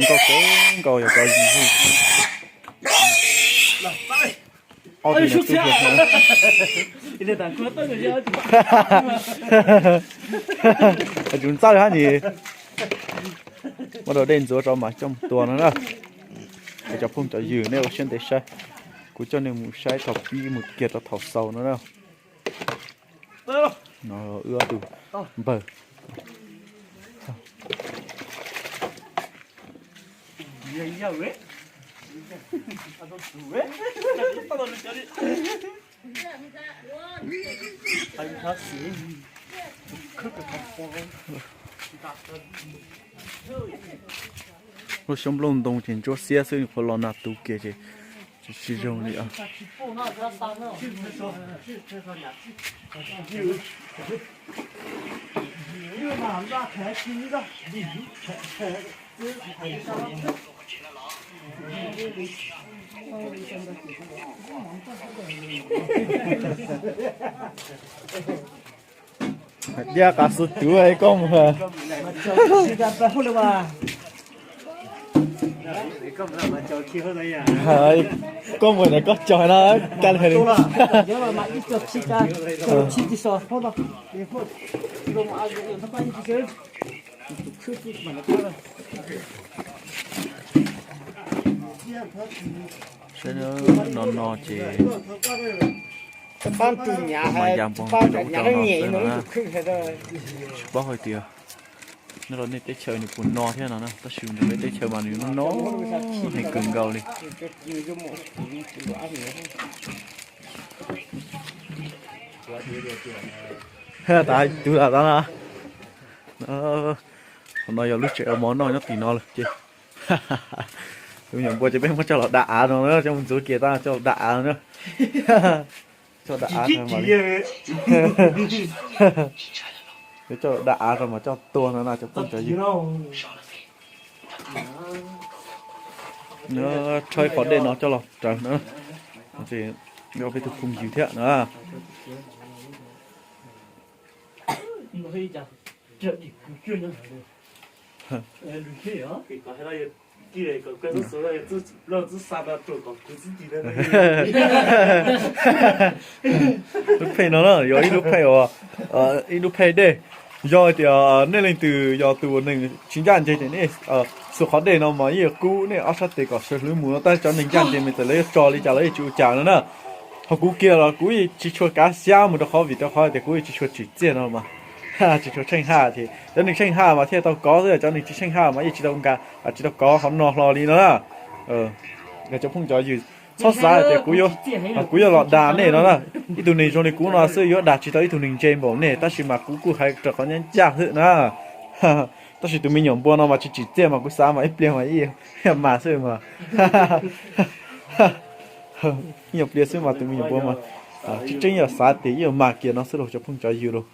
Nkauj kawg nkaus yog cov yws. Ob tus no twb yog tsum ntxawj hab nis. Muab dej ntxuav rau mas coj mus tua no na. Cov phooj cov ywg nej ua siab ntev saib, kuv coj nej mus saib thaum pib mus kiag rau thaum xaus no na. No wb ob tug npawg. Lub xyoob nplooj ntoo ces ntsuab xiab xwb, qhuav los nag tu kiag ces tsis zoo li. Hais tias qas xu tuv koj mus, koj mus ntawm koj cog no, kab li. Saib no no ces mas ya npoo rau ub rau no xwb no na. Tsis paub hais tias nyob rau nej teb chaws nws puas no thiab no na, tab sis nyob rau peb teb chaws mas nws no heev kawg nkaus li. Tus lam tau na, qhov no yog lub tsev ua mov noj nyob tim no lawm ces tus me nyuam npua ces peb muab coj los da av no na, coj mus ntxuav kiag tab coj los da av no na. Coj da av, coj da av rau mas coj tua no na cov phooj cov ywg. Rhaub qhov dej no coj los raws na, peb tus phooj ywg thiab na. Lub pheej no na yog ib lub pheej uas, ib lub pheej dej. Yog tias nej leej twg yog tus neeg tsis ncaj ncees ces nej xuas qhov dej no mas yeej yuav kub nej ob sab tes kom sawv hlwb mus no, tab sis cov neeg ncaj ncees mas txawm lawv yuav tso li cas los yeej tsis ua cas no na. Ho kuv kiag los kuv yeej tsis tshua kav xyab mus rau qhov vim rau qhov tias kuv yeej tsis tshua tsim txiaj no mas, tsis tshua tsheej haj ces cov neeg tsheej haj mas thiaj tau kov xwb, cov neeg tsis tsheej haj mas yeej tsis tau nka, tsis tau kov qhov no hlo li no na. Cov phooj cov ywg, txhob xav tias kuv yuav, kuv yuav los dag nej no na. Ib tug neeg zoo li kuv no xwb yuav dag tsis tau ib tug neeg ntse npaum nej, tab sis mas kuv kuj hais rau qhov ncaj ncaj xwb na. Tab sis tus me nyuam npua no mas tsis tsim txiaj mas kuv xav mas ib pliag mas ib yam mas xwb mas. Ib nyuag pliag xwb mas tus me nyuam npua mas tseeb tseeb yog xav tias ib yam mas kiag no xwb los cov phooj cov ywg los.